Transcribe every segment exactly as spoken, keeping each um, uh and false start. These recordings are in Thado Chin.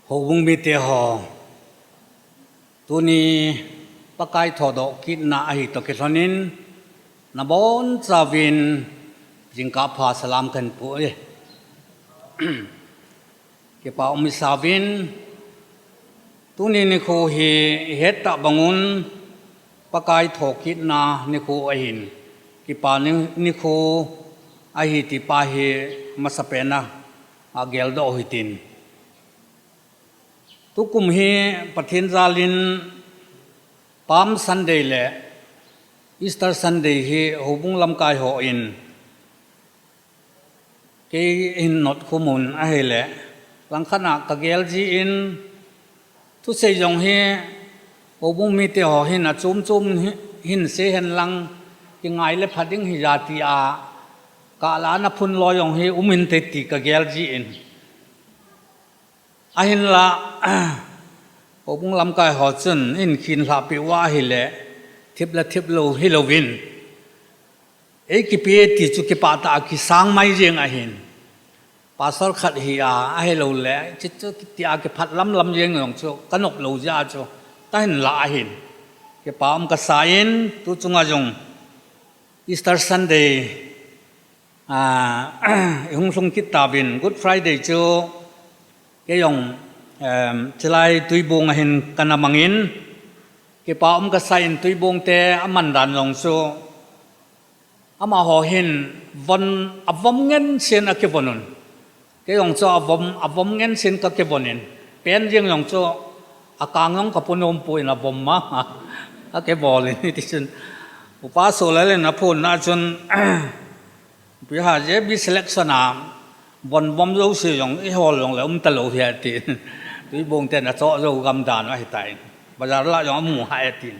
Houbung mite ho, tuni Pakai thodoh kitna ahi toh kilhonin, nabonchauvin jingkah pha salam kahin pu e. Kipa um isauvin, tuni nikho hi ihet tah bangun Pakai thokitna nikho ahin, kipa ni-, nikho ahi tipa hi masapen a geldoh u hitin. Tukum hi Pathen jalin Palm Sunday le Easter Sunday hi houbung lamkai hon kei hin notkhumun ahile, langkhat a kagel jin, thusei jong hi houbung mite ho hin achom chom hi, hin sei henlang, kingai le pha ding hija tia, kalah a ana phun loi jong hi um inte ti kagel jin. Ahinla, houbung lamkai ho chun eihin khinlhah peh uva ahile, thip le thip lou hilouvin, eikipe ti chu kipah tah a kisang mai jeng ahin. Pastor khat hi a, ahilouleh, chuchu tia kiphat lamlam jeng jong chu kanop lou jeh a chu kahin lah ahin. Kipa um kasan, tu chunga jong Easter Sunday, ah, ihung lhung kit tauvin, Good Friday chu kei jong, em, chulai Tuibong a hin kana mangin, kipa um kasan, Tuibong te aman dan jong chu, amaho hin von, avom ngen sen akivon un. Kei jong chu avom, avom ngen sen kakivon in, pen jeng jong chu akang jong kapu nom pon avom ma akivol in, hitichun Upa Solal in aphonna chun, Pi ha, J B selection a von vom jouse jong ihol jongle um talou hi ati. Tuibong ten achoh jou gam dan ahitai. Bazar lah jong amu hai atin.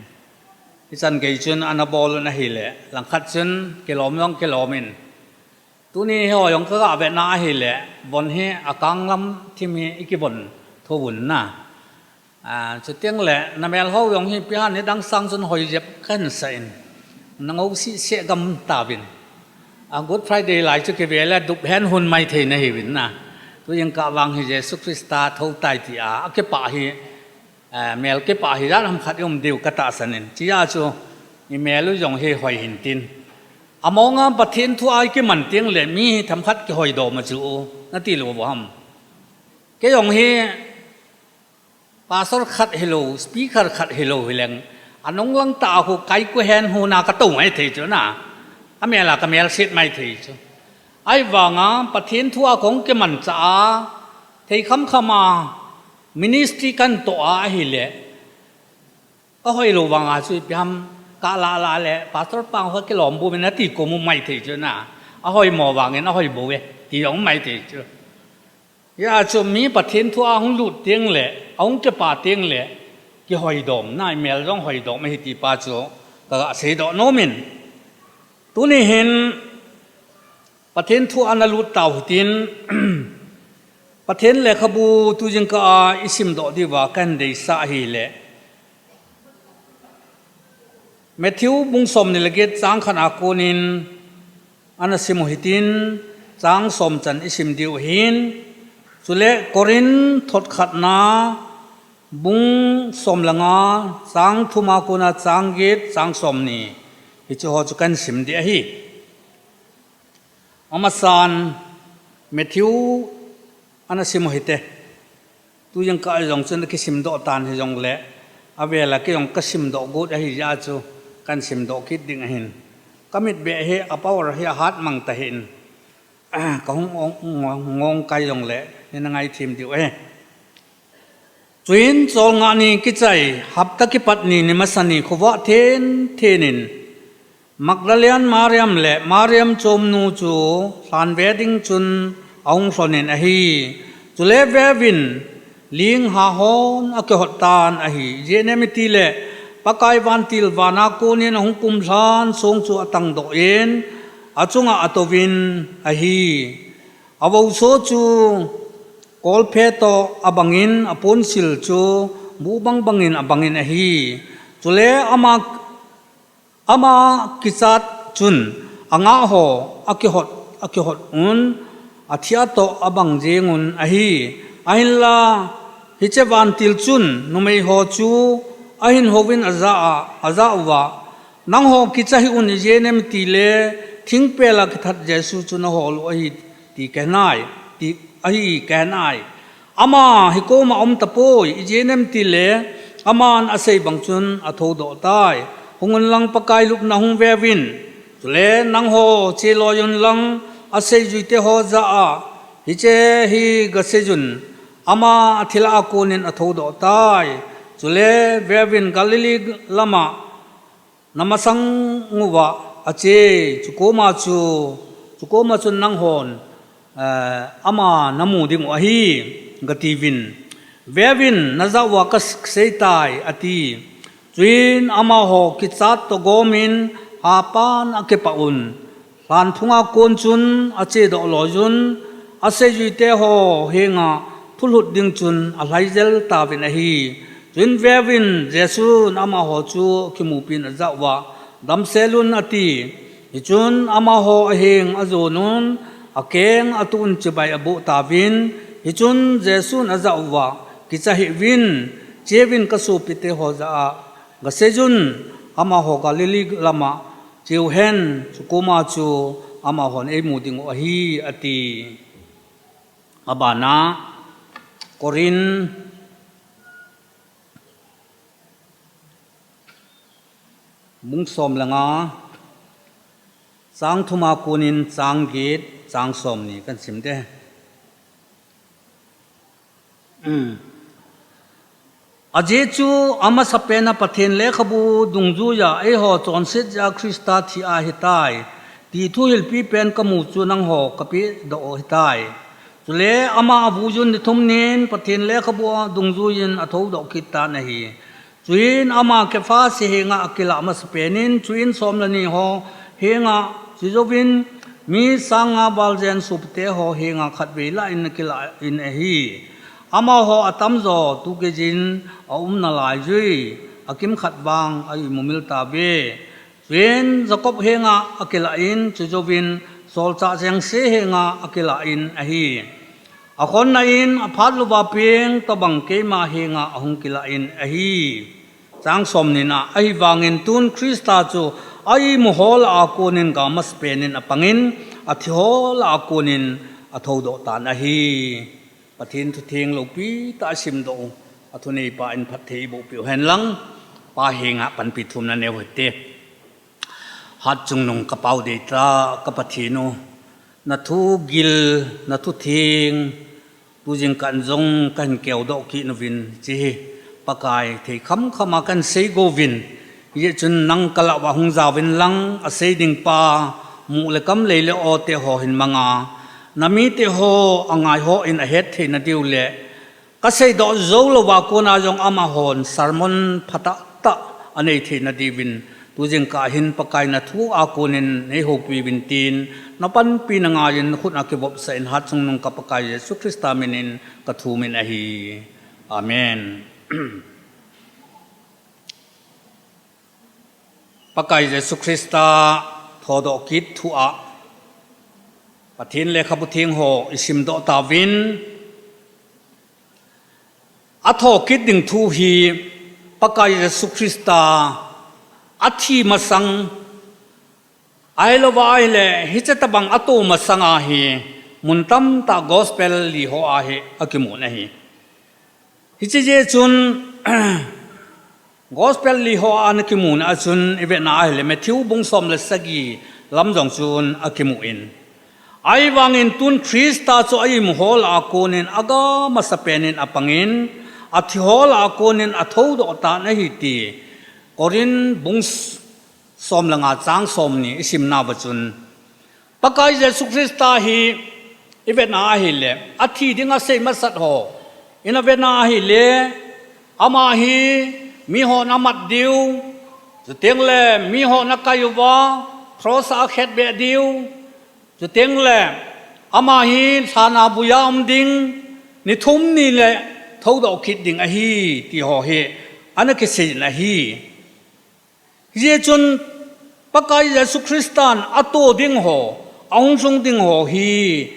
Hichan gei chun ana bol un ahile, langkhat chun kilom jong kilom in, tuni ho jong kaga vetna ahile, von hi akang lam thim hi ikivon tho un na. Ah, chuteng le, namel ho jong hi pi ha, nidang sang chun hoi jep kahin sa in, nangou sih seh gam tauvin. Ah, Good Friday lai chu kive le dup hen hun mai thei nahiuvin na. Tu jingkah vang hi Jesu Christa thou tai tia akipah hi, eh, mel kipah hi jan ham khat i um diu katahsan in. Chia chu imel u jong hi hoi hin tin. Amonga Pathen thu a ikiman teng le mi hi themkhat kihoi dom a chu nati lou vo ham. Kei jong hi pastor khat hilou, speaker khat hilou hileng, anung lang tah a khu kaiku hen huna katou mai thei chu na. Amel a kamel set mai thei chu. Ahivanga Pathen thu a kong kimancha a, thei kham kham a ministry kahin toh a ahile, kahoi lou vanga chu ipi ham, kalah lah le, Pastor Pang ho kilom bu min ati komu mai thei chu na. Ahoi mo vangin ahoi bou ve, ti jong mai thei chu. Hia chu mi Pathen thu a hung lut teng le, ahung kipa teng le, kihoi dom na, imel jong hoi dom ahi ti pa chu kaga seidoh nom in. Tuni hin Pathen thu ana lut tau hitin, Pathen lekhabu tu jingkah a isim doh diuva kahin deisah ahile, Matthew bung som ni le get chang khat a konin ana sim u hitin, chang som chan isim diu ahin, chule Corinth thot khatna bung som le nga chang thum a kona chang get, chang som ni, hichu ho chu kahin sim ding ahi. Amasan Matthew ana sim u hite. Tu jingkah jong chun kisim doh tan hijongle, avel a kei jong kasim doh got ahi jeh a chu kahin sim doh kit ding ahin. Kamit beh hi a power hi ahat mang tahin, kahung ong, ong, ong kai jongle, nei na ngai them diu ahi. Chuin cholngah ni kichai, hapta kipat ni, ni masa ni, khovah then then in, Magdalene Mariam le Mariam chomnu chu lhan ve ding chun ahung lhon in ahi. Chule veuvin, ling ha hon akihot tan ahi. Ijeh inem itile, Pakai vantil vana konin ahung kumlhan song chu atang doh in, achunga atouvin ahi. Avouso chu kolphe toh abangin, aponsil chu bu bang bangin abangin ahi. Chule ama, ama kichat chun angah ho akihot, akihot un, athia toh abang jeng un ahi. Ahinla, Hiche vantil chun numei ho chu ahin houvin aja a, aja uva, "Nangho kicha hih un, ijeh inem itile thingpel a kithat Jesu chu nahol u ahi ti kahenai, ti ahi kahenai. Ama hikoma aum tapoi, ijeh inem itile aman asei bang chun athoudoh tai. Hung unlang Pakai lupna hung veuvin. Chule nangho cheloi unlang aseijuite ho jah a, hiche hi gaseijun, ama athilha a konin athoudoh tai. Chule veuvin, Galilee lama namasang uva ache, chukoma chu, chukoma chun nanghon, eh, ama namu dingu ahi, gatiuvin. Veuvin, najah uva kas-, kaseitai," ati. Chuin amaho kichat toh gomin hapan akipah un, lhanphunga kon chun achedoh loiyun, aseijuite ho henga thulhut ding chun alhaijel tauvin ahi. Chuin veuvin, Jesun amaho chu akimupin ajah uva, "Damsel un," ati. Hichun amaho aheng ajonun, akeng atuh un chibai aboh tauvin. Hichun Jesun ajah uva, "Kicha hih uvin, cheuvin kasopite ho jah a gaseijun, amaho Galilee lama cheu hen, chukoma chu amahon eimu dingu ahi," ati. Abana, Corinth bung som le nga, chang thuma konin chang get, chang somni kahin sim te. Ajeh chu amasapen a Pathen lekhabu dungjuiya eiho chonset jeh a Christa thi ahitai, ti thuhilpi pen kamu chu nangho kapehdoh ahitai. Chule ama avuiyun ni thum nin Pathen lekhabu a dungjuiyin athoudoh kit tan ahi. Chuin ama Kephas henga akilah masapenin, chuin som le ni ho henga, chujouvin mi sang nga val jen sopite ho henga khatvei lah in akilah in ahi. Amaho atamjo tu keijin aum nalaiyui, akimkhat vang a-imumil tauve. Chuin Jacob henga akilah in, chujouvin solchah jengse henga akilah in ahi. Akhonna in aphat louva peng tobang keima henga ahung kilah in ahi. Chang somni na, ahivangin tun Christa chu a-imu ho lah a konin ga masapenin apangin, athi ho lah a konin athoudoh tan ahi. Pathen thutheng loupitah a simdoh u, athuneipa in phatthei eiboh peh u henlang, Pa henga panpi thumna neiu hite. Hatchungnung ka Pau deitah, ka Pathen u, nathu gil, nathu theng, tujingkah in jong kahin keudoh kit uvin, hiche hi Pakai thei khamkham a kahin seigo uvin, hijeh chun nang kalah uva hung jaovin lang, asei ding pa, mu le kam lei le o te ho hin manga, namite ho angai hon ahet theina diu le, kaseidoh jou louva kona jong amahon sermon phatah tah anei theina diuvin, tujingkah hin Pakai nathu a konin neihoupi uvin tin, napanpina ngaiyin nakhut a kivopsah in Hatchungnung ka Pakai Jesu Christa minin kathumin ahi. Amen. Pakai Jesu Christa thoudoh kit thu a, Pathen lekhabu theng ho isimdoh tauvin, athou kit ding thu hi Pakai Jesu Christa athi masang, ahilouva ahile hiche tobang atou masang a hi mun tamtah gospel li ho a hi akimun ahi. Hiche jeh chun gospel li ho a ana kimun a chun ivetna ahile Matthew bung som le sagi lam jong chun akimun. Ahivangin tun Christa chu a-imu ho lah a konin aga masapenin apangin, athi ho lah a konin athoudoh tan ahi ti Corinth bung s-, som le nga chang somni isimna uva chun, Pakai Jesu Christa hi ivetna ahile, athi dinga asei masat ho, ina vetna ahile, ama hi mihon amat diu, chuteng le mihon akai uva, cross a akhetbeh diu, chuteng le ama hi lhan a buia um ding, ni thum ni le thoudoh kit ding ahi, ti ho hi ana kiseiyin ahi. Hijeh chun Pakai Jesu Christan atou ding ho, ahung lhung ding ho hi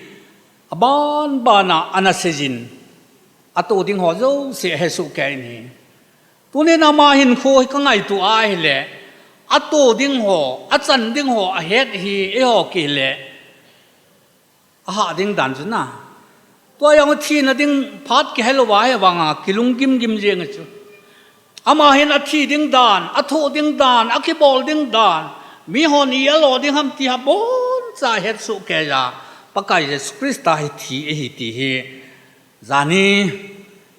abanbana ana seiyin, ato ding ho jouse ahesoh kei in ahi. Tunin ama hinkho hi kangaito ahile, ato ding ho, achan ding ho ahet hi eiho kile, ahah ding dan chu na. Tua jong athina ding phat kihelou va ahi vanga kilung gimgim jeng ahi chu. Ama hin athi ding dan, athoh ding dan, akibol ding dan, mihon ijat alo ding ham ti abonchan ahetsoh kei a, Pakai Jesu Christa hi thi ahi ti hi, jani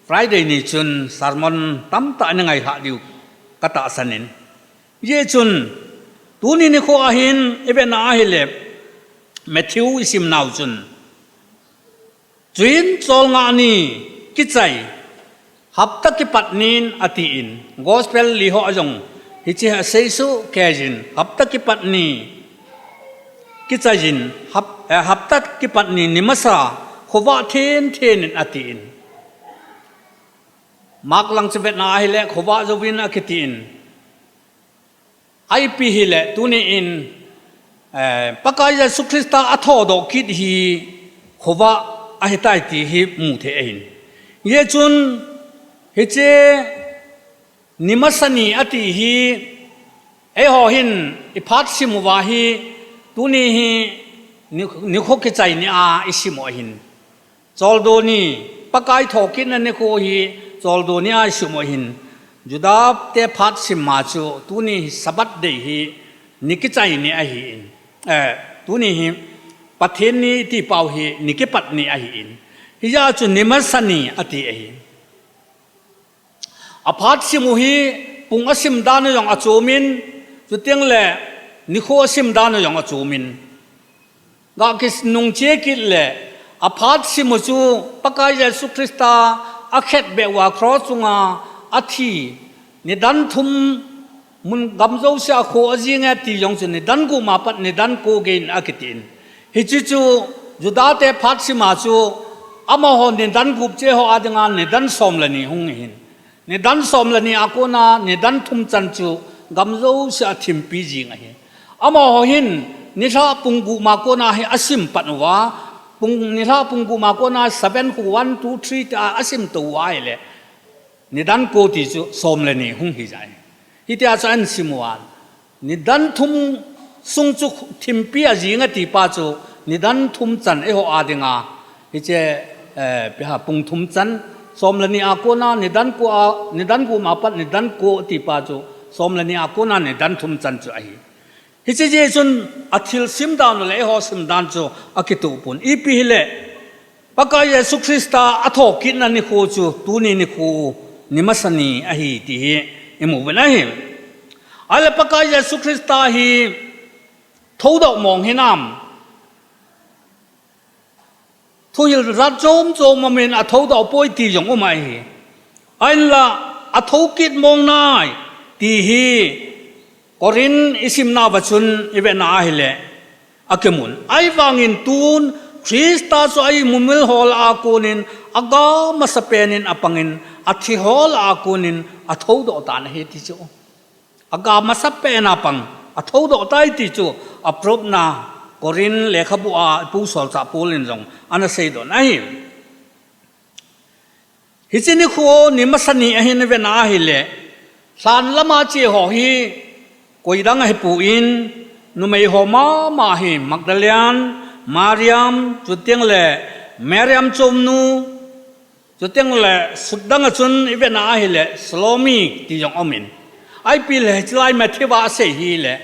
Friday ni chun sermon tamtah ana ngailhah diu katahsan in. Hijeh chun, tuni nikho ahin, ivetna ahile, Matthew isimnau chun, chuin cholngah ni kichai, hapta kipat nin atin, Gospel li ho a jong, hiche aseisoh kei jin, hapta kipat ni kichai jin, hap-, eh, hapta kipat ni nimasa, khovah thenthen in atin. Mark lang chu vetna ahile, khovah jouvin akitin. Ipi hile, tuni in, eh, Pakai Jesu Christa athodoh kit hi khovah ahitai ti hi mu thei ahin. Hijeh chun, hiche nimasa ni ati hi, eiho hin iphat sim uva hi, tuni hi ni-, nikho kichai ni a isim u ahin. Choldo ni, Pakai thokitna nikho hi, choldo ni a isim u ahin. Juda te phat sim ma chu, tuni hi Sabbath day hi, ni kichai ni ahin. Eh, tuni hi, Pathen ni iti pau hi, ni kipat ni ahin. Hijeh chun nimasa ni ati ahi. Aphat sim u hi, pung asim dan u jong achomin, chuteng le, nikho asim dan u jong achomin. Ga kinungche kit le, aphat sim u chu Pakai Jesu Christa akhetbeh uva cross chunga athi, nidan thum mun gam jouse a kho ajing e ti jong chu nidan gup ma pat nidan ko gei in akitin. Hiche chu Juda te phat sim a chu amaho nidan gup che ho a dinga nidan som le ni hung ahin. Nidan som le ni a kona, nidan thum chan chu gam jouse a thimpi jing ahi. Amaho hin, nilhah pung gup ma kona hi asim pan uva, pung, nilhah pung gup ma kona seven khu, one, two, three tia asim to uva ahile, nidan ko ti chu som le ni hung hi jai. Hitia chu ahin sim uva. Nidan thum sung chu thimpi ajing ati pa chu, nidan thum chan eiho a dinga. Hiche, eh, ipi ham pung thum chan, som le ni a kona, nidan ko a, nidan gup ma pat, nidan ko ati pa chu, som le ni a kona, nidan thum chan chu ahi. Hiche jeh chun athil sim dan u le eiho sim dan chu akitoh pon. Ipi hile, Pakai Jesu Christa athokitna nikho chu tuni nikho nimasa ni ahi ti hi imu uvin ahi. Ahile Pakai Jesu Christa hi thoudoh mong hinam. Thuhil jat chom chom amin athoudoh poi ti jong um ahi. Ahinla athou kit mong nai ti hi Corinth isimna uva chun ivetna ahile akimun. Ahivangin tun Christa chu a-imumil ho lah a konin aga masapen in apangin athi ho lah a konin athoudoh tan ahi ti chu. Aga masapen a pang, athoudoh tai ti chu, a proof na Corinth lekhabu a Apostle Paul in jong ana seidoh ahi. Hiche nikho nimasa ni ahin ivetna ahile, lhan lama che ho hi, koidang ahipon, numei ho mama hi Magdalene, Mariam, chuteng le Mariam chomnu, chuteng le sutdang a chun ivetna ahile Salome ti jong aumin. Ipi le hichelai Matthew a asei hile,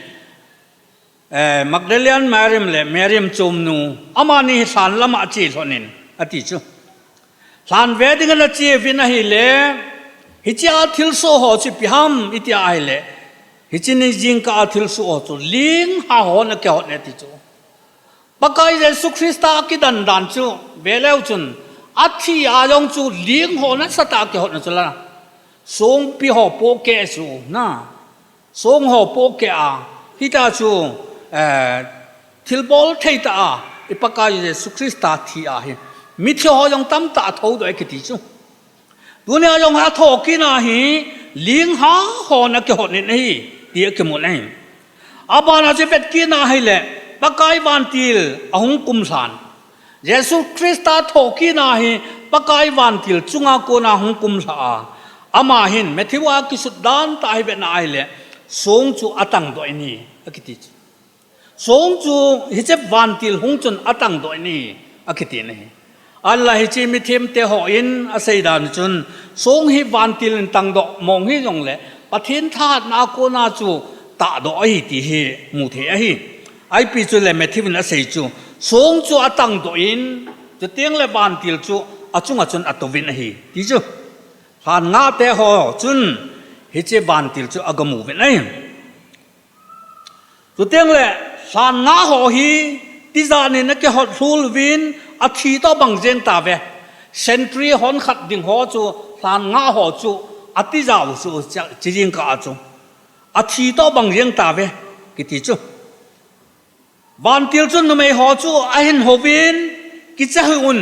eh, Magdalene Mariam le Mariam chomnu, amani hi lhan lama ache lhonin, ati chu. Lhan ve ding ana che uvin ahile, hichea thilsoh ho chu ipi ham, iti ahile, hiche ni jingkah a thilsoh ho chu, lingha hon akihot e ati chu. Pakai Jesu Christa akidan dan chu, veleu chun, athi a jong chu ling ho nasatah a kihotna chu la. Songpi ho pohkeh chu, na. Song ho pohkeh a, hitia chu, eh, thilbol thei tah a, i Pakai Jesu Christa thi a hi. Mithi ho jong tamtah athoudoh e kiti chu. Tunia jong athokitna hi lingha hon akihotnin ahi, ti akimun ahi. Abana chu vetkitna ahile, Pakai vantil ahung kum lhan. Jesu Christa thokitna hi Pakai vantil chunga kona hung kumlha a, ama hin Matthew a kisut dan tah hi vetna ahile, song chu atangdoh in ahi, akiti chu. Song chu hiche vantil hung chun atangdoh in ahi, akiti in ahi. Ahinla hiche mithemte hon asei dan chun, song hi vantil in tangdoh mong hijongle, Pathen thahatna a kona chu tahdoh ahi ti hi mu thei ahi. Ipi chu le Matthew in asei chu, song chu atangdoh in, chuteng le vantil chu achunga chun atouvin ahi, ti chu. Lhan ngah te ho chun hiche vantil chu agamu uvin ahi. Chuteng le lhan ngah ho hi tijat in akihot lhul uvin athi toh bang jeng tauve. Sentry hon khat ding ho chu lhan ngah ho chu atijat u chu chi jing kah a chu athi toh bang jeng tauve, kiti chu. Vantil chun numei ho chu ahin houvin, kicha hih un,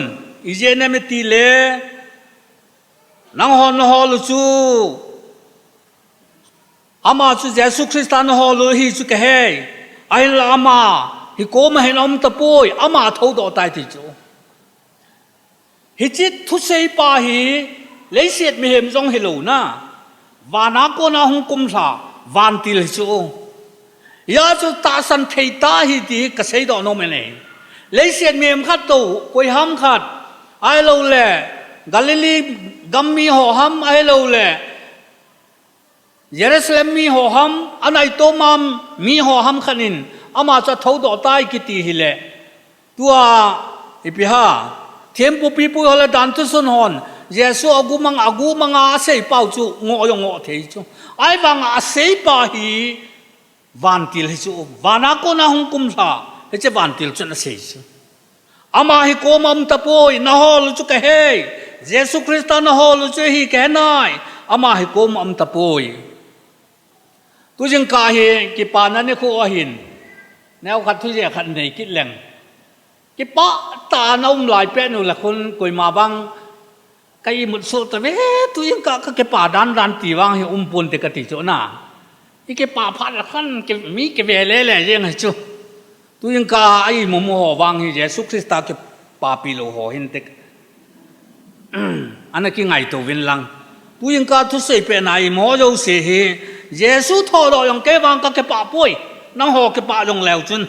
ijeh inem itile, nangho nahol u chu, ama chu Jesu Christa nahol u ahi chu kahei, ahinla ama hi koma hin aum tapoi, ama thoudoh tai ti chu. Hiche thusei pa hi leiset mihem jong hilou na, vana kona hung kumlha vantil hi chu. Hia chu tahsan thei tah ahi ti kaseidoh nom e. Leiset mihem khat toh, koiham khat, ahilouleh Galilee gam mi ho ham, ahilouleh Jerusalem mi ho ham, anaitom a mi ho ham khat in ama chu athoudoh tai kiti hile, tua ipi ham, thempu pipui ho le danthu sun hon Jesu agumang, agumang a asei pau chu ngoh jong ngoh thei chu. Ahivanga asei pa hi vantil hi chu, vana kona hung kumlha, hiche vantil chun asei chu. Ama hi koma um tapoi, nahol u chu kahei, Jesu Christa nahol u chu ahi kahe nai, ama hi koma um tapoi. Tu jingkah hi kipana nikho ahin, neokhat thu jeh khat nei kit leng, kipah tah a na um lai pet u le khun koima vang ka imut soh tave, tu jingkah kakipa dandan ti vang hi um ponte kati chu na. Ikipa phat le khan mi kive lele jeng hi chu. Tu jingkah a imumu ho vang hi Jesu Christa kipapi lou ho hinte, ana kingaito uvin lang. Tu jingkah thusei pehna imu jouse hi, Jesu thoudoh jong kei vang kakipah poi, nangho kipah jongleu chun,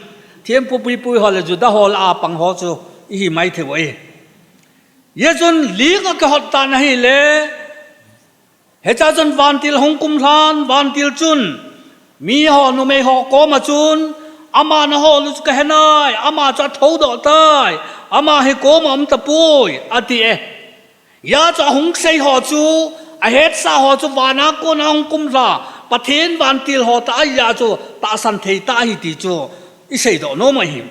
thempu pipui ho le Juda ho lah a pang ho chu ihi maithei uve. Hijeh chun ling akihot tan ahile, hichea chun vantil hung kumlhan, vantil chun miho, numei ho koma chun, ama nahol u chu kahe nai, ama chu athoudoh tai, ama hi koma um tapoi, ati e. Hia chu ahung sei ho chu, ahetsah ho chu vana kona hung kumlha Pathen vantil ho tah ahia chu tahsan thei tah ahi ti chu iseidoh nom ahi.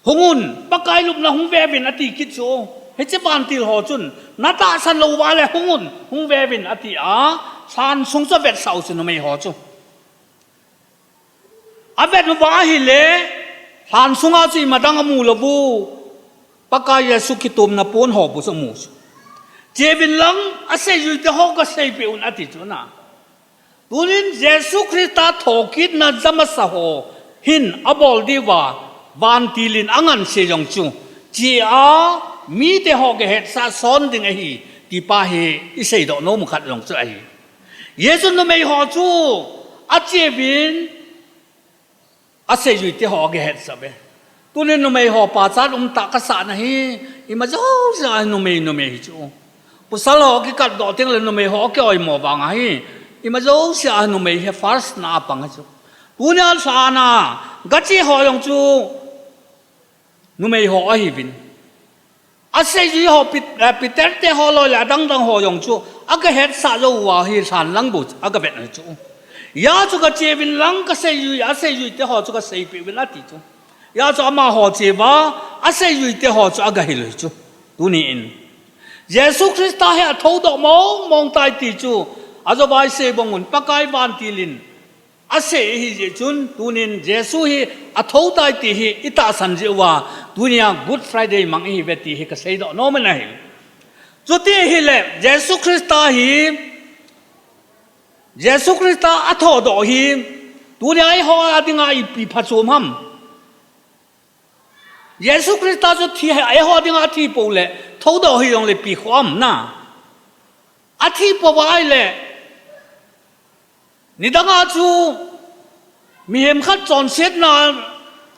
Hungun, Pakai lupna hung veuvin ati kit chu. Hiche vantil ho chun, natahsan lou uva le hungun, hung veuvin ati a, lhan sung chu avetsah u chu numei ho chu. Avet uva ahile, lhan sunga chu imadang amu lou u, Pakai Jesu kitomna pon ho bou chu amu chu. Cheuvin lang, aseijuite ho kaseipeh un ati chu na. Tunin Jesu Christa thokitna jamasa ho hin abol diuva, vantil in anganse jong chu, chea mite ho kihetsah son ding ahi, ti pa hi iseidoh nom khat jong chu ahi. Jesun numei ho chu acheuvin, aseijuite ho akihetsah uve. Tunin numei ho pachat umtah kasahna hi, ima jousea hi numei, numei hi chu. Pasal ho kikatdoh tengle numei ho kioimo vang ahi, ima jousea hi numei hi first na apang ahi chu. Tunia lhana gache ho jong chu numei ho ahiuvin. Aseijui ho, Pet-, eh, Peter te ho loi le adangdang ho jong chu, akihetsah jou uva hi lhan lang bou chu, akavet u chu. Hia chu kacheuvin lang kaseijui, aseijuite ho chu kaseipeh uvin ati chu. Hia chu amaho cheuva, aseijuite ho chu agahil u chu. Tuni in, Jesu Christa hi athoudoh mong mong tai ti chu, ajouva isei bang un, Pakai vantil in asei ahijeh chun, tunin Jesu hi athou tai ti hi itahsan jeh uva, tunia Good Friday mang ihiuve ti hi kaseidoh nom in ahi. Chuti ahile, Jesu Christa hi, Jesu Christa athoudoh hi, tunia eiho a dinga ipi phachom ham. Jesu Christa chu thi, eiho dinga athi pou le, Thoudoh hijongle ipi khoh ham na. Athi pouva ahile, nidanga chu mihem khat chonsetna,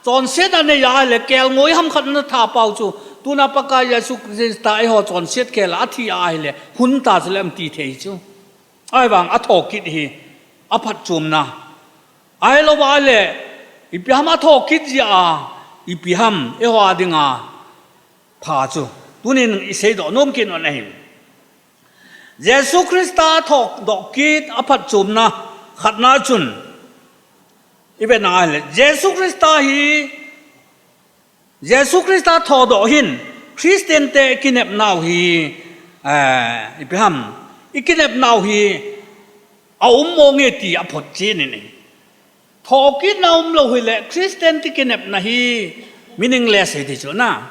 chonset anei ahile, kelngoi ham khat ana thapau chu, tuna Pakai Jesu Christa eiho chonset khel a athi ahile, hun tah chule um ti thei chu. Ahivang athokit hi aphatchomna. Ahilouva ahile, ipi ham athokit jeh a, ipi ham eiho a dinga pha chu, tunin iseidoh nom kit u ahi. Jesu Christa athodoh kit aphatchomna khatna chun, ivetna ahile, Jesu Christa hi, Jesu Christa thodoh hin Christian te ikinepnau hi, eh, ipi ham, ikinepnau hi aum monge ti aphotchen in ahi. Thokitna umlou hile Christian te kinepna hi meaningless ahi ti chu na.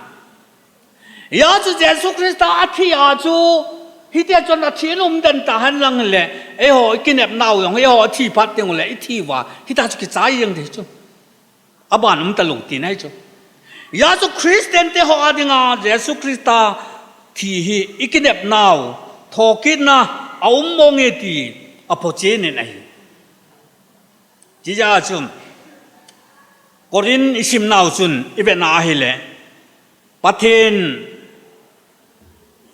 Hijeh chun Jesu Christa athi a chu, hitia chun athi in umden tahen lang hile, eiho ikinepnau jong, eiho athi phat teng ule ithi uva, hitia chu kichai jeng ding chu. Aban umtalou tina ahi chu. Hijeh chun Christian teho a dinga Jesu Christa thi hi ikinepnau, thokitna aum monge ti aphotchen in ahi. Hijeh chun Corinth isimnau chun ivetna ahile, Pathen,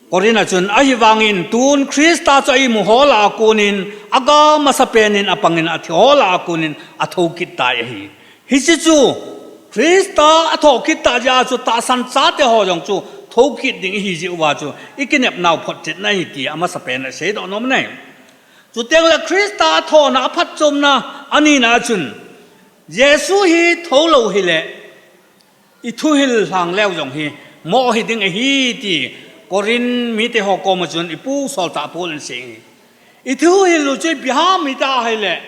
Corinth a chun, ahivangin tun Christa chu a-imu ho lah a konin aga masapen in apangin, athi ho lah a konin athokit tai ahi. Hiche chu Christa athokit tah jeh a chu tahsan chate ho jong chu thokit ding ihi jeh uva chu ikinepnau photchetna ahi ti amasapen a iseidoh nom ahi. Chutengle Christa athona aphatchomna anina chun, Jesu hi thoulou hile, ithuhil lhang leu jong hi moh hiding ahi ti Corinth mite ho koma chun ipu solchah Paul in asei ahi. Ithuhil u chu ipi ham iti ahile,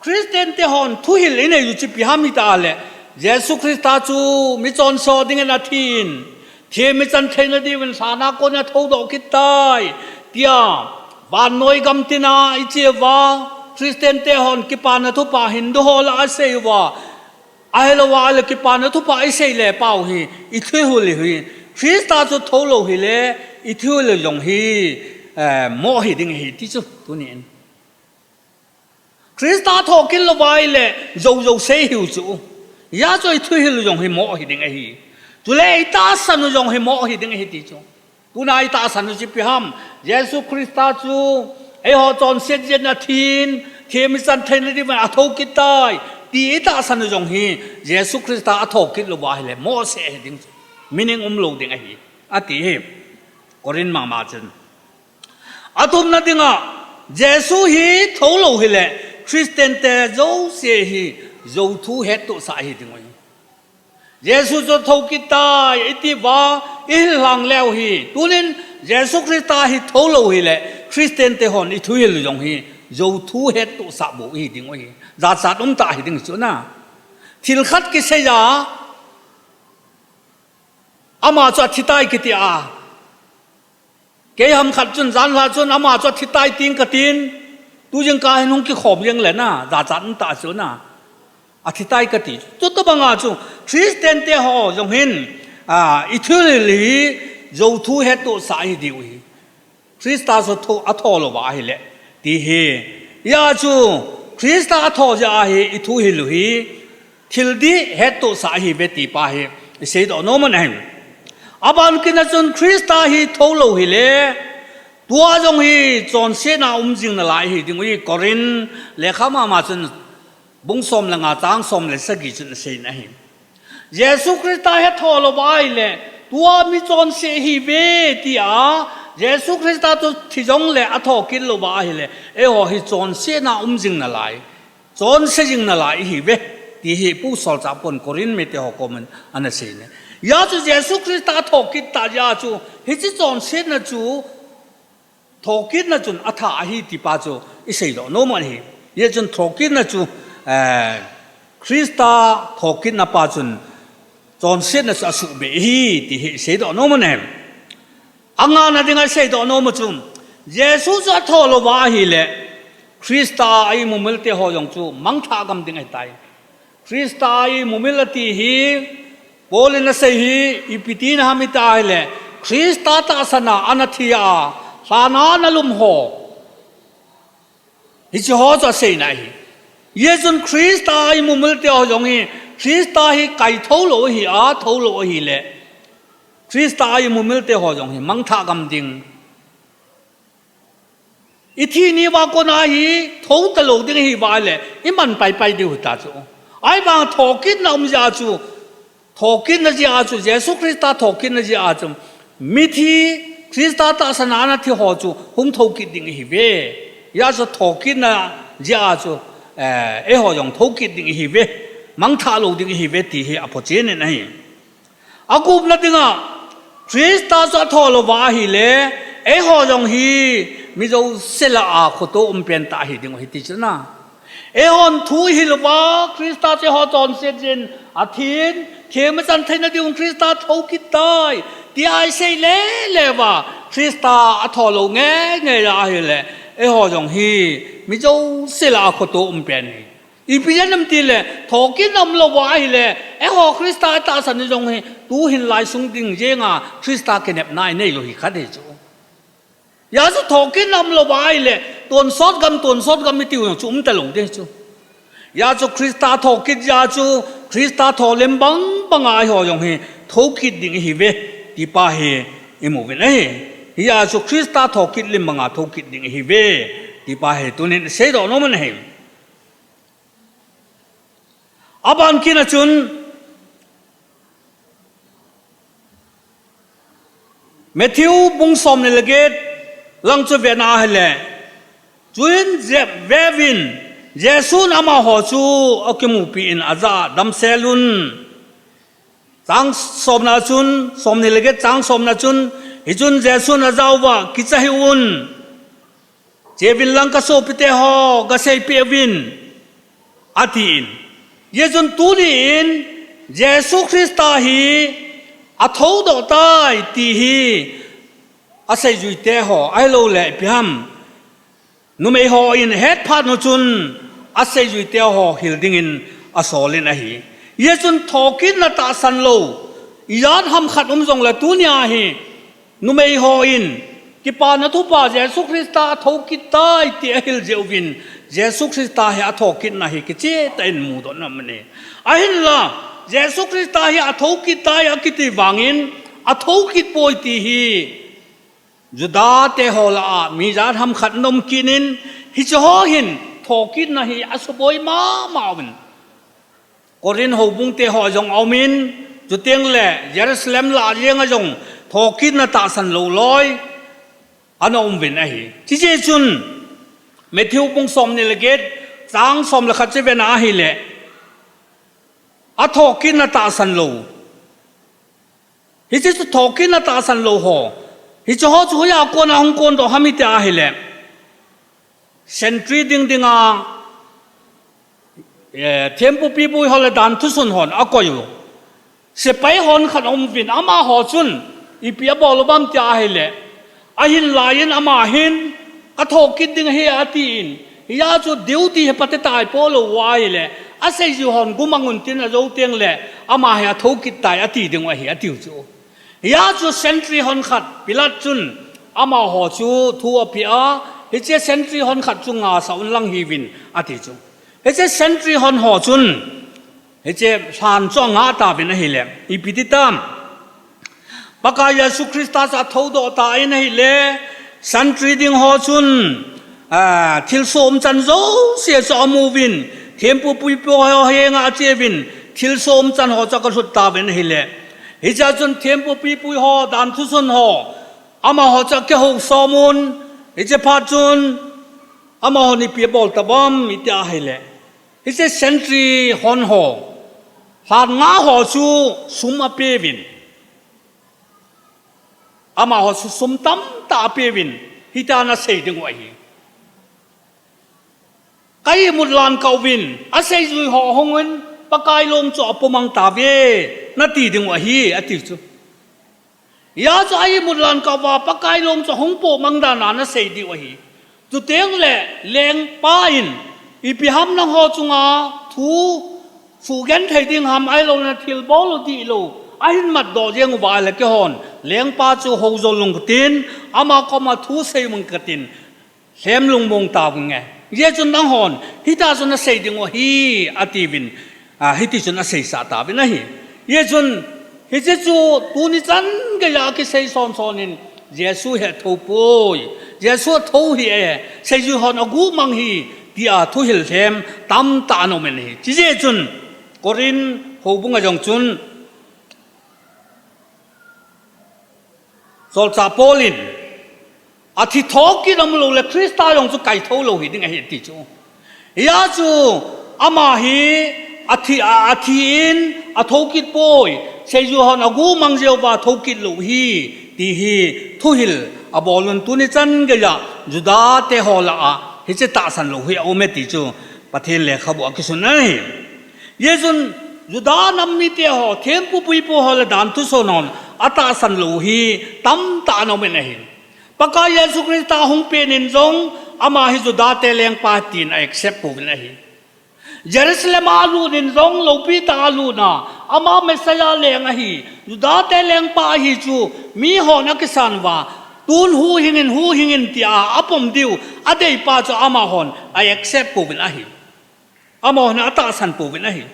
Christian tehon thuhil inei u chu ipi ham iti ahile, Jesu Christa chu michonse dingin athin, themmi chan theina diuvin lhan a konin athoudoh kit tai, tia vannoi gamtina iche uva, Christian tehon kipana thupha Hindu ho lah a asei uva, ahilouva ahile kipana thupha isei le pau hi, ithuhil u hi, Christa chu thoulou hile, ithuhil u jong hi, eh, moh hiding ahi ti chu, tunin. Christa thokit louva ahile, jou jou sei hiu chu. Hijeh chun ithuhil u jong hi moh hiding ahi. Chule itahsan u jong hi moh hiding ahi ti chu. Tuna itahsan u chu ipi ham, Jesu Christa chu eiho chonset jeh in athin, themmi chan theina diuvin athou kit tai, ti itahsan u jong hi, Jesu Christa athokit louva ahile, moh seh hiding chu. Meaning umlou ding ahi, ati hi. Corinth mama chun. Athumna dinga, Jesu hi thoulou hile, Christian te jouse hi, jouthu hettohsah hiding u ahi. Jesu chu thou kit tai, iti uva, ihil lhang leu hi. Tunin Jesu Christa hi thoulou hile, Christian tehon ithuhil u jong hi, jouthu hettohsah bou ihiding u ahi. Jachat umtah hiding chu na. Thil khat kisei a, ama chu athi tai kiti a, kei ham khat chun, janhi chun ama chu athi tai ting katin, tujingkah hin hung kikhom jeng le na, jachat umtah chu na. Athi tai kati. Chutobanga chu, Christian teho jong hin, a, ithuhil hi, jouthu hettohsah hidiu ahi. Christa chu tho, athou louva ahile, ti hi. Hijeh chun, Christa athou jeh a hi, ithuhil u hi, thil dih hettohsah ahiuve ti pa hi, iseidoh nom u ahi. Aban kitna chun Christa hi thoulou hile, tua jong hi chonsetna um jing nalai hiding u ahi Corinth lekha mama chun bung som le nga chang som le sagi chun asei in ahi. Jesu Christa hi athou louva ahile, tua mi chonse ihiuve tia, Jesu Christa chu thi jongle athou kit louva ahile, eiho hi chonsetna um jing nalai. Chonse jing nalai ihiuve, ti hi Pu Solchah Paul in Corinth mite ho komin ana sei in ahi. Hijeh chun Jesu Christa athou kit tah jeh a chu, hiche chonsetna chu, thou kitna chun atha ahi ti pa chu iseidoh nom u ahi. Hijeh chun thou kitna chu, eh, Christa thou kitna pa chun chonsetna chu asuhbeh ahi ti hi iseidoh nom u ahi. Angana dinga iseidoh nom u chu, Jesu chu athou louva ahile, Christa a imumil teho jong chu mangthah gam ding ahitai. Christa a imumil ati hi, Paul in asei hi, ipi tina ham iti ahile, Christa tahsan a ana thi a, lhan a ana lum ho. Hiche ho chu aseina ahi. Hijeh chun Christa a imumil te ho jong hi, Christa hi kaitho lou ahi, athou lou ahile, Christa a imumil te ho jong hi mangthah gam ding. Ithi ni uva kona hi thou talou ding ahi uva le, iman paipai diu hita chu. Ahivang thokitna um jeh a chu, thokitna jeh a chu, Jesu Christa thokitna jeh a chu, mithi Christa tahsan a ana thi ho chu hung thou kit ding ahiuve. Hijeh a chu thokitna jeh a chu, eh, eiho jong thou kit ding ahiuve. Mangthah lou ding ahiuve ti hi aphochen in ahi. Agupna dinga, Christa chu atho louva ahile, eiho jong hi mi jouse lah a khoto um pen tah hi ding ahi ti chu na. Eihon thu ihil uva, Christa chu eiho chonset jin, athin, themchan theina diuvin Christa thou kit tai, tia isei lele uva, Christa atho lou ngeingei a ahile, eiho jong hi mi jouse lah a khoto um pen hi. Ipi jeh ham itile, thokitna um louva ahile, eiho Christa tahsan jong hi, tuhin lai sung ding jenga Christa kinepna inei lou hi khat hi chu. Hijeh chun thokitna um louva ahile, tonsot gam, tonsot gam itiu jong chu um talou ding chu. Hijeh chun Christa thokit jeh a chu, Christa tho lem bang banga eiho jong hi thou kit ding ahiuve, ti pa hi imu uvin ahi. Hijeh chun Christa thokit lem banga thou kit ding ahiuve, ti pa hi tunin isei doh nom in ahi. Aban kit na chun, Matthew bung somni le get lang chu vena ahile, chuin je-, veuvin, Jesun amaho chu akimupi in ajah a damsel un. Chang somna chun, somni le get chang somna chun, hichun Jesun ajah uva, kicha hih un. Cheuvin lang kasopite ho, gaseipeh uvin, atin. Hijeh chun tunin, Jesu Christa hi athou doh tai ti hi, aseijuite ho, ahilouleh ipi ham, numei hon ahet phat nu chun, aseijuite ho hil dingin asol in ahi. Hijeh chun thokitna tahsan lou, ijat ham khat um jongle tunia hi, numei hon, kipana thupha Jesu Christa athou kit tai ti ahil jeh uvin, Jesu Christa hi athokitna hi kicheh tah in mudoh nom in ahi. Ahinla, Jesu Christa hi athou kit tai akiti vangin, athou kit poi ti hi, Juda te ho lah a, mi ijat ham khat ana um kit in, hiche ho hin, thokitna hi asuboi mama uvin. Corinth houbung te ho jong aum in, chuteng le Jerusalem lah a jeng a jong thokitna tahsan lou loi ana um uvin ahi. Hijeh chun Matthew bung somni le get chang som le khat chu vena ahile, athokitna tahsan lou. Hiche chu thokitna tahsan lou ho. Hiche ho chu hoiya kona hung kondoh ham iti ahile, sentry ding dinga, eh, thempu pipui ho le danthu sun hon akoi u. Sepai hon khat aum uvin, amaho chun ipi abol u ham tia ahile, ahin laiyin ama hin, kathokit ding ahi atin, hijeh chun duty hi pate tai po lou u ahile, aseiju hon gumang un tin ajou teng le, ama hi athou kit tai ati ding u ahi atiu chu. Hijeh chun sentry hon khat, Pilat chun amaho chu thu apeh a, hiche sentry hon khat chu ngasah un lang hiuvin ati chu. Hiche sentry hon ho chun, hiche lhan chu angah tauvin ahile, ipi ti tam. Pakai Jesu Christa chu athou doh tan ahile, sentry ding ho chun, a, thilsoh umchan jouse chu amu uvin, thempu pipui ho henga ache uvin, thilsoh umchan ho chu akalhut tauvin ahile. Hichea chun thempu pipui ho, danthu sun ho, amaho chu akihou som un, hiche phat chun, amahon ipi abol tauvem iti ahile, hiche sentry hon ho, lhan nga ho chu sum apeuvin. Amaho chu sum tamtah apeuvin, hitia ana sei ding u ahi. Ka imut lhan kah uvin, aseijui ho ahung un, Pakai long chu apoh mang tauve, nati ding u ahi, ati chu. Hijeh chun a imut lhan kah uva, Pakai long chu ahung poh mang dan a ana sei diu ahi. Chuteng le, lengpa in, ipi ham nangho chunga thu suhgenthei ding ham, ahilouleh thilbol u dihlou, ahin matdoh jeng uva ahile keihon lengpa chu houjou lung katin, ama koma thu sei mang katin, lhem lungmong tauvin nge. Hijeh chun nanghon hitia chun nasei ding u ahi, atiuvin, a, hiti chun aseisah tauvin ahi. Hijeh chun hiche chu tuni chan geiya kisei sonson in, Jesu hi athou poi, Jesu athou hih e, seijui hon aguh mang hi, tia thuhil lhem tamtah ana um in ahi. Hijeh chun Corinth houbunga jong chun Solchah Paul in, athi thokit aum lou le Christa jong chu kaithou lou hiding ahi ati chu. Hia chu ama hi athi, a, athi in athoukit poi, seijui hon aguh mang jeh uva thoukit lou hi, ti hi thuhil abol un, tuni chan geiya Juda te ho lah a hiche tahsan lou hi aum e ti chu Pathen lekhabu a kisun ahi. Hijeh chun Juda nam mite ho, thempu puipu ho le danthu son hon atahsan lou hi tamtah ana um in ahi. Pakai Jesu Christa hung pet in jong ama hi Juda te lengpa tin a accept pouvin ahi. Jerusalem a alut in jong lopi tah a alut na, ama Messiah leng ahi, Juda te lengpa ahi chu mihon akisan uva, tun huhhing in, huhhing in tia apom diu adeipa chu amahon a accept pouvin ahi. Amahon atahsan pouvin ahi.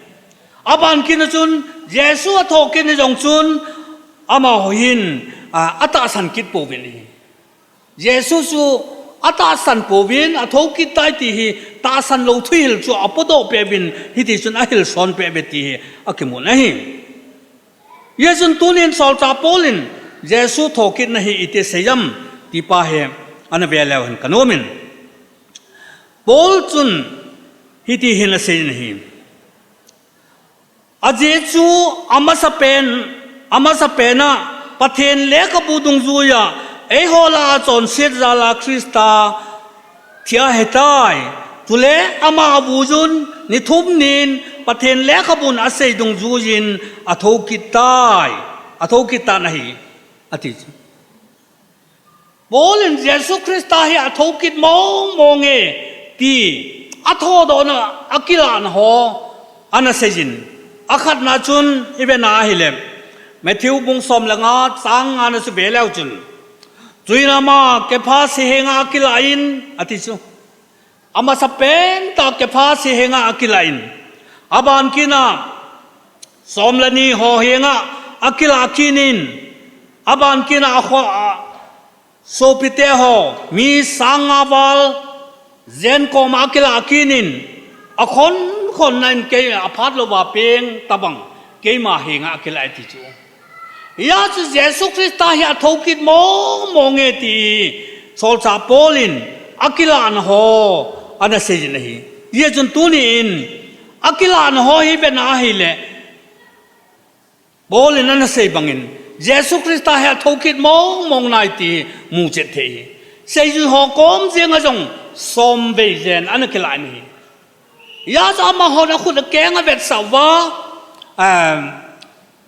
Aban kit na chun Jesu athokit na jong chun amaho hin, a, atahsan kit pouvin ahi. Jesu chu atahsan pouvin, athoukit tai ti hi tahsan lou thuhil chu apodoh peh uvin, hiti chun ahilson peh uve ti hi akimun ahi. Hijeh chun tunin Solchah Paul in Jesu thokitna hi iti asei em ti pa hi ana ve leu hen kanom in. Paul chun hiti hin asei in ahi. Ajeh chu amasapen, amasapen a Pathen lekhabu dungjuiya eiho lah a chonset jal a Christa thi ahitai. Chule ama avui jun ni thum nin Pathen lekhabun asei dungjuiyin athokit tai. Athokit tan ahi, ati chu. Paul in Jesu Christa hi athokit mong mong e ti athodohna, akilahna ho ana seiyin. Akhatna chun i vena ahile, Matthew bung som le nga chang nga na chu ve leu chun, chuin ama Kephas henga akilah in, ati chu. Amasapen tah Kephas henga akilah in, aban kit a som le ni ho henga akilah kit in, aban kit a akho-, a, sopite ho, mi sang nga val, jen koma akilah kit in, akhon khon na in kei aphat louva peng tabang keima henga akilah e ti chu. Hia chu Jesu Christa hi athokit mong mong e ti Solchah Paul in akilahna ho ana seiyin ahi. Hijeh chun tunin akilahna ho hi vena ahile, Paul in ana sei bangin, Jesu Christa hi athokit mong mong nai ti muchet thei hi. Seijui ho kom jenga jong som vei jen ana kilah in ahi. Hia chu amahon akhut akeng avetsah uva, em,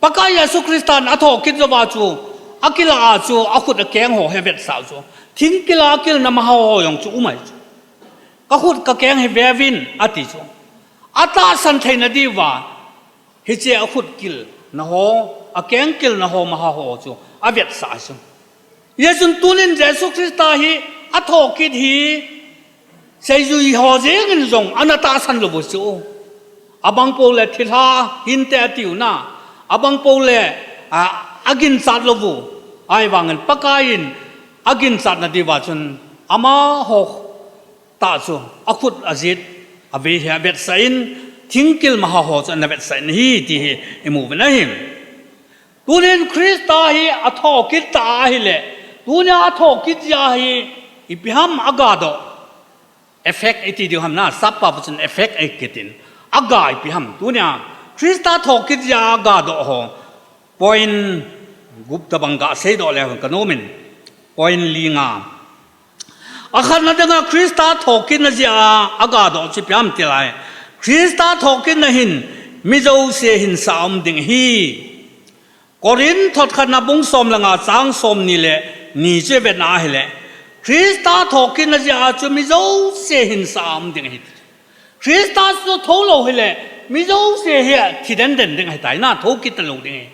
Pakai Jesu Christan athokit jouva chu, akilah a chu akhut akeng ho hi avetsah u chu. Thingkil a akilna maha ho jong chu um ahi chu. Kakhut kakeng hi veuvin, ati chu. Atahsan theina diuva, hiche akhut kilna ho, akeng kilna ho maha ho chu avetsah ahi chu. Hijeh chun tunin Jesu Christa hi athokit hi seijui ho jengin jong ana tahsan lou u chu. Abang pou le thilha hinte atiu na. Abang pou le, a, aginchat lou u. Ahivangin Pakaiyin aginchatna diuva chun amaho tah chu akhut ajet, avei hi avetsah in, thingkil maha ho chu ana vetsah in ahi ti hi imu uvin ahi. Tunin Christa hi athokit ta ahile, tunia athokit jeh hi ipi ham agadoh. Effect iti diu ham na, sap pa chun effect akitin. Aga ipi ham. Tunia Christa thokit jeh a agadoh ho. Point gup tabang gasei doh leu hen kanom in. Point li nga. Akhatna dinga Christa thokitna jeh a agadoh chu ipi ham tileh, Christa thokitna hin mi jouse hinsa aum ding ahi. Corinth thot khatna bung som le nga chang som ni le ni chu ivetna ahile, Christa thokitna jeh a chu mi jouse hinsa aum ding ahi. Christa chu thou lou hile, mi jouse hi thi den den ding ahitai na, thokit talou ding ahi.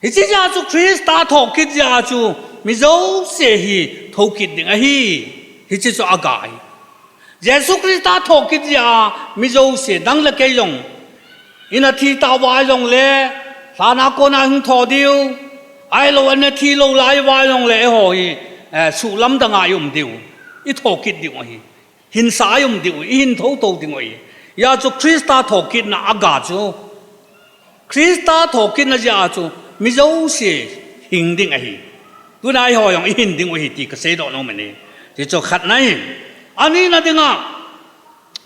Hiche jeh chu Christa thokit jeh chu mi jouse hi thokit ding ahi. Hiche chu aga ahi. Jesu Christa thokit jeh a mi jouse dang le kei jong, ina thi tauva jongle, lhana kona hung tho diu, ahilou ina thi lou lai uva jongle, eiho hi, eh, suhlamdang a i um diu, i thokit diu ahi. Hinsa a i um diu, i hin thotho diu ahi. Hijeh chu Christa thokitna aga chu, Christa thokitna jeh a chu mi jouse hing ding ahi. Tuna eiho jong i hin ding u ahi ti kasei doh nom ahi. Ti chu khatna ahi. Anina dinga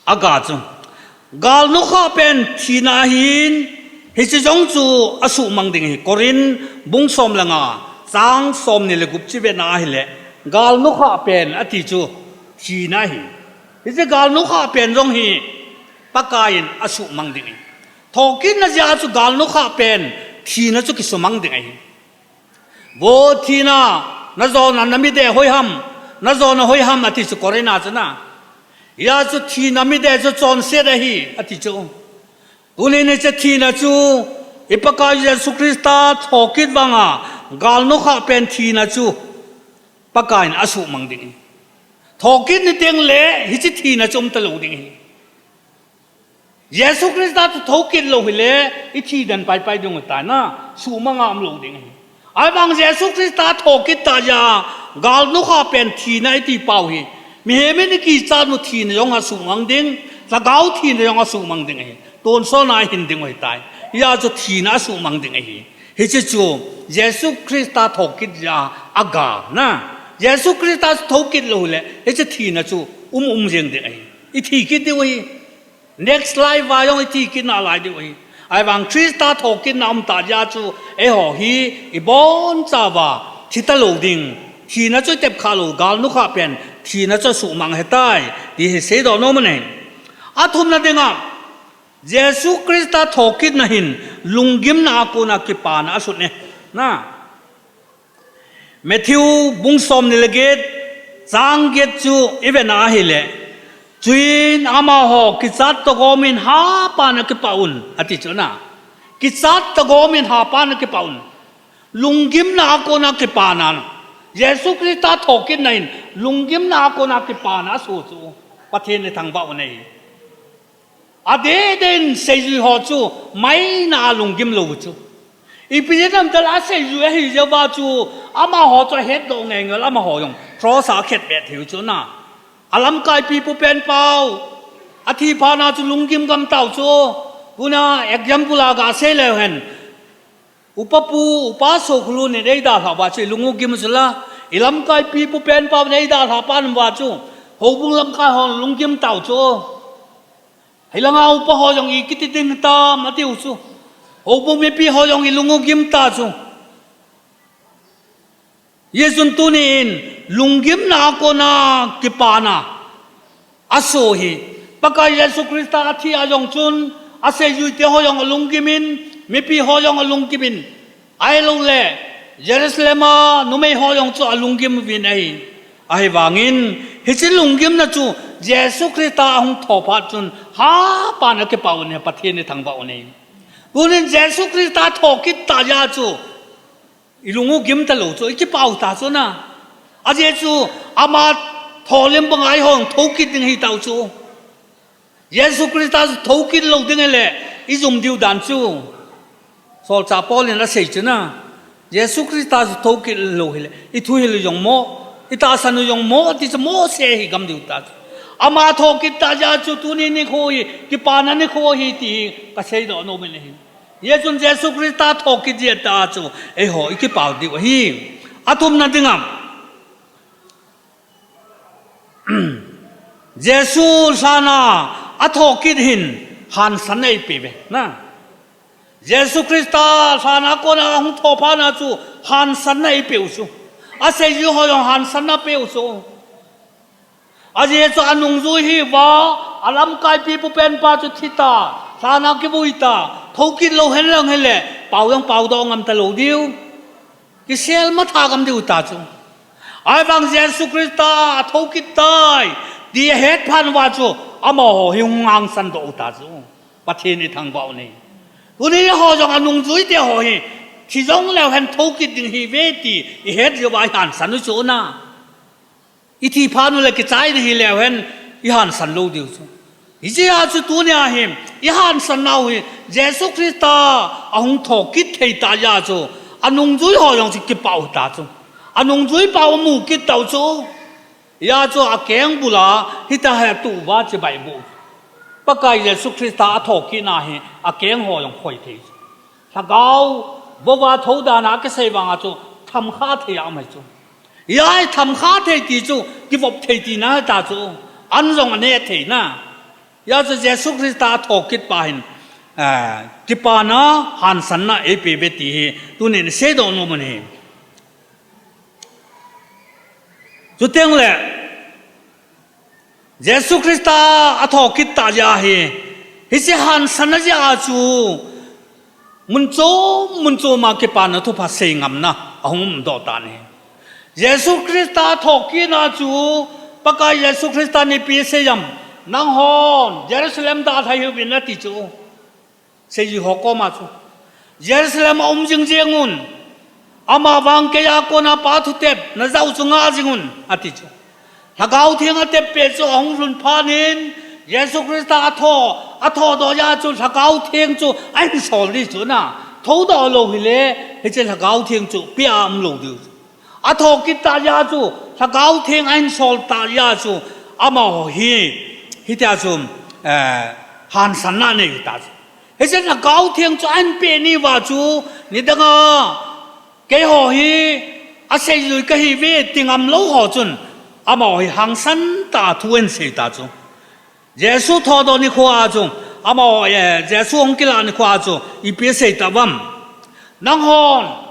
aga chu, gal nukha pen thina ahin, hiche jong chu asuhmang ding ahi. Corinth bung som le nga, chang somni le gup chu i vena ahile, gal nukha pen ati chu thina ahi. Hiche gal nukha pen jong hi Pakaiyin asuhmang ding ahi. Thokitna jeh a chu gal nukha pen thina chu kisumang ding ahi. Vo thina, najona namide hoiham, najona hoiham ati chu Corinth a chun a. Hijeh chu thina mide chu chonset ahi, ati chu. Tunin hiche thina chu, i Pakai Jesu Christa thokit vanga, gal nukha pen thina chu, Pakaiyin asuhmang ding ahi. Thokit ni tengle, hiche thina chu umta lou ding ahi. Jesu Christa chu thokit lou hile, i thi den paipai ding u ahitai na, suhmang a um lou ding ahi. Ahivang Jesu Christa thokit tah jeh a, gal nukha pen thina i ti pau hi, mihem in i kichat u thina jong asuhmang ding, lhagao thina jong asuhmang ding ahi. Tonsot a i hin ding u ahitai. Hijeh chu thina asuhmang ding ahi. Hiche chu Jesu Christa thokit jeh a aga na. Jesu Christa thokit lou hile, hiche thina chu um um jeng ding ahi. I thi kit diu ahi. Next life a jong i thi kit nalai diu ahi. Ahivang Christa thokitna um tah jeh a chu eiho hi i bonchauva thi talou ding. Thina chu i tepkha lou, gal nukha pen thina chu asuhmang ahitai. Ti hi seidoh nom ahi. Athumna dinga, Jesu Christa thokitna hin lunggimna a kona kipana asut e. Na. Matthew bung somni le get, chang get chu i vena ahile, chuin amaho kichat toh gomin hapan akipah un, ati chu na. Kichat toh gomin hapan akipah un. Lunggimna a kona kipana. Jesu Christa thokitna in lunggimna a kona kipana aso chu Pathen ithangvah u ahi. Adeh deh in seijui ho chu maina a lunggim lou chu. Ipi jeh ham itile aseijui ahi jeh uva chu amaho chu ahetdoh ngeingei, amaho jong cross a akhetbeh thei u chu na. Alamkai pipu penpau, athi phat na chu lunggim gam tau chu. Tuna example a gasei leu hen. Upa pu, upa so khulun in eidalhah uva chu ilung u gim u chu la. Ilamkai pipu penpau in eidalhah phat uva chu, houbung lamkai hon lunggim tau chu. Hilanga upa ho jong ikiti ding tam atiu chu. Houbung mipi ho jong ilung u gim ta chu. Hijeh chun tunin lunggimna a kona kipana aso hi. Pakai Jesu Christa athi a jong chun, aseijui te ho jong alunggim in, mipi ho jong alunggim in, ahilouleh Jerusalem a numei ho jong chu alunggim uvin ahi. Ahivangin, hiche lunggimna chu Jesu Christa ahung thou phat chun hapan akipah u ahi, Pathen ithangvah u ahi. Tunin Jesu Christa thou kit tah jeh a chu, ilung u gim talou chu, ikipah u ta chu na. Ajeh chu, ama thou lem banga eiho thou kit ding ahi tau chu. Jesu Christa chu thou kit lou ding ahile, ijum diu dan chu. Solchah Paul in asei chu na. Jesu Christa chu thou kit lou hile, ithuhil u jong mo, itahsan u jong mo, ti chu mo se hi gam diu ta chu. Ama thou kit tah jeh a chu tuni nikho hi, kipana nikho hi ti hi, kasei doh nom in ahi. Hijeh chun Jesu Christa thou kit jeh tah a chu, eiho ikipah u diu ahi. Athumna dinga, Jesu lhana athou kit hin hansanna eipeh uve. Na. Jesu Christa lhana kona ahung thou phat na chu hansanna eipeh u chu. Aseijui ho jong hansanna apeh u chu. Ajeh chu anungjui ahi uva, alamkai pipu penpa chu thi ta, lhana kivui ta, thou kit lou hen lang hile, pao jong paodoh ngam talou diu. Kisel matha gam diu ta chu. Ahivang Jesu Christa athou kit tai, ti ahet phat uva chu, amaho hi hung hangsan doh u ta chu. Pathen ithangvah u ahi. Tuni ho jong anungjui te ho hi, Thi jong leu hen thokit ding hi ve ti i het jeh uva i hansan u chu na. I thi phat u le kichai ding hi leu hen i hansan lou diu chu. Hiche a chu tunia hi i hansan nau hi Jesu Christa ahung thokit thei ta jeh a chu anungjui ho jong chu kipah u ta chu. Anungjui pau amu kit tau chu. Hia chu akeng bula hita he tu uva chibai bu. Pakai Jesu Christa athokit na hi akeng ho jong khoi thei chu. Lhagao vova thou dan a kisei vang a chu thamkha thei a um ahi chu. Hia hi thamkha thei ti chu kivop thei tina ta chu. An jong ane thei na. Hia chu Jesu Christa athokit pa hin, eh, kipana hansanna eipe ve ti hi tunin seidoh nom u ahi. Chuteng le Jesu Christa athokit ta jeh a hi, hiche hansanna jeh a chu mun chom mun chom a kipana thupha sei ngamna ahung um doh tan ahi. Jesu Christa athokit na chu Pakai Jesu Christa in ipi asei em? Nanghon Jerusalem dalha hih uvin ati chu. Seijui ho koma chu, Jerusalem a um jing jeng un. Ama vang kei a kona Pa thutep najah u chu ngah jing un, ati chu. Lhagao Theng atep pet chu ahung lhun phat in, Jesu Christa atho, atho doh jeh a chu Lhagao Theng chu ahin sol ding chu na. Thoudoh lou hile, hiche Lhagao Theng chu pia um lou diu chu. Athokit ta jeh a chu, Lhagao Theng ahin sol ta jeh a chu, amaho hi, hitia chu, eh, hansanna anei ta chu. Hiche Lhagao Theng chu ahin peh ni uva chu, nidanga, keiho hi aseijui kahi ve ti ngam lou ho chun, amaho hi hangsan tah a thu ahin sei ta chu. Jesu thodoh nikho a chu, amaho, eh, Jesu hung kilah nikho a chu, ipi asei ta uvam? Nanghon,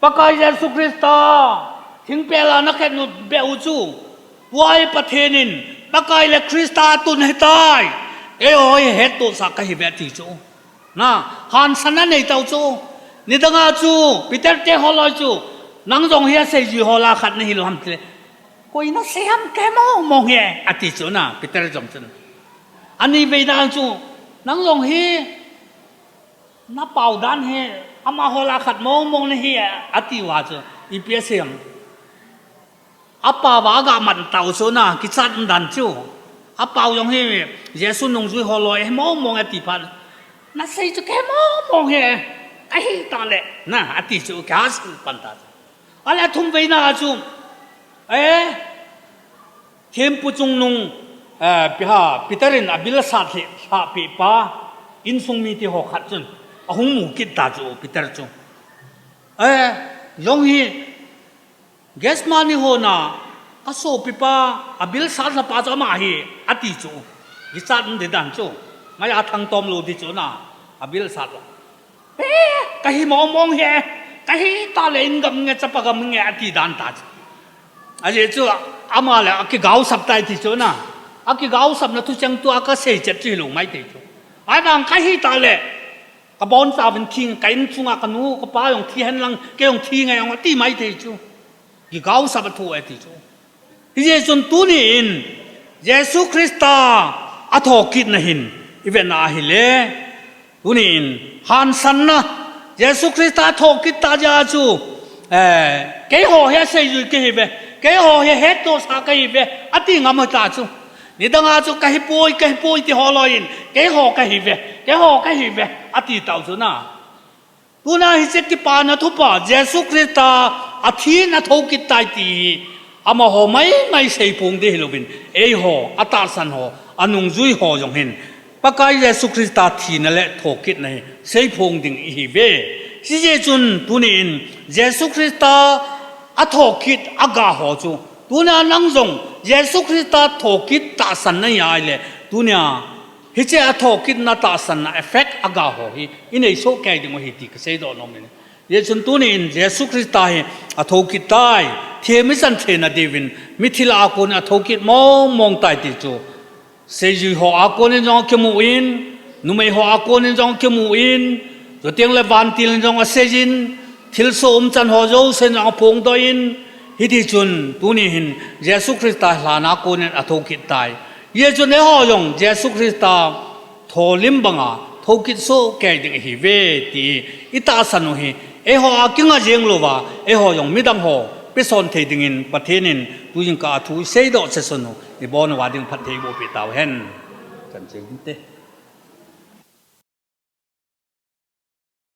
Pakai Jesu Christa, thingpel a nakhen u beh u chu, tua hi Pathen in, Pakai le Christa atun ahitai. Keiho hi hettohsah kahi ve ati chu. Na, hansanna anei tau chu. Nidanga chu, Peter te holoi chu, nang jong hi aseijui ho lah a khat nahi lou ham tile. Koi nasei ham kahe mong mong e, ati chu na, Peter jong chun. Ani veina chu, nang jong hi, napao dan hi, amaho lah a khat mong mong nahi e, ati uva chu, ipi asei em? Apao uva aga man tau chu na, kichat um dan chu. Apao jong hi, Jesu nungjui holoi, he mong mong e ati phat. Nasei chu kahe mong mong e, kahi tah le, na, ati chu, kihahsat pan ta chu. Ale athum veina chu, eh, thempu chungnung, eh, pi ha, Peter in abil asat lheh, lhahpeh pa, insung mite ho khat chun, ahung mu kit ta chu, Peter chu. Eh, jong hi, Gethsemane hon a, kasopipa, abil sat lhah pa chu ama hi, ati chu. Kichat um ding dan chu. Maiya thangtom lou ding chu na, abil sat lhah. Eh, kahi mong mong e, kahi tah le in gam nge, chapa gam nge, ati dan ta chu. Ajeh chu, ama le akigaosap tai ti chu na. Akigaosapna thucheng tua kasei chet chu hilou maithei chu. Ahivang kahi tah le, kabonchauvin thi inge, ka in chunga kanu, kapa jong thi hen lang, kei jong thi inge jong ati maithei chu. Kigaosap a thu e ti chu. Hijeh chun tuni in Jesu Christa athokitna hin ivet na ahile, tuni in hansanna Jesu Christa athokit ta jeh a chu, eh, keiho hi aseijui kahi ve, keiho hi hettohsah kahi ve, ati ngam u ta chu. Nidanga chu kahi poi, kahi poi ti holoi in, keiho kahi ve, keiho kahi ve, ati tau chu na. Tuna hiche kipana thupha, Jesu Christa athin athokit tai ti hi, amaho maimai seiphong ding hilouvin, eiho, atahsan ho, anungjui ho jong hin, Pakai Jesu Christa thina le thokitna hi seiphong ding ihi ve. Hijeh chun tuni in Jesu Christa athokit aga ho chu, tuna nang jong Jesu Christa thokit tahsan nahi ahile, tuna hiche athokitna tahsanna effect aga ho hi inei soh kei ding u ahi ti kaseidoh nom in. Hijeh chun tuni in Jesu Christa hi athokit tai, thempu ichan theina diuvin, mithi lah a kon athokit mong mong tai ti chu, seijui ho a kon in jong akimu in, numei ho a kon in jong akimu in, chuteng le vantil in jong asei in, thilsoh umchan ho jouse in jong aphongdoh in, hiti chun tuni hin Jesu Christa lhan a kon in athokit tai. Hijeh chun eiho jong Jesu Christa tholim banga thokit soh kei ding ihi ve ti itahsan u hi Eiho a kinga jeng louva, eiho jong midang ho peson thei dingin Pathen in tujingkah a thu iseidoh sesonu ibon uva ding phatthei eiboh peh tauhen. Chan ching te.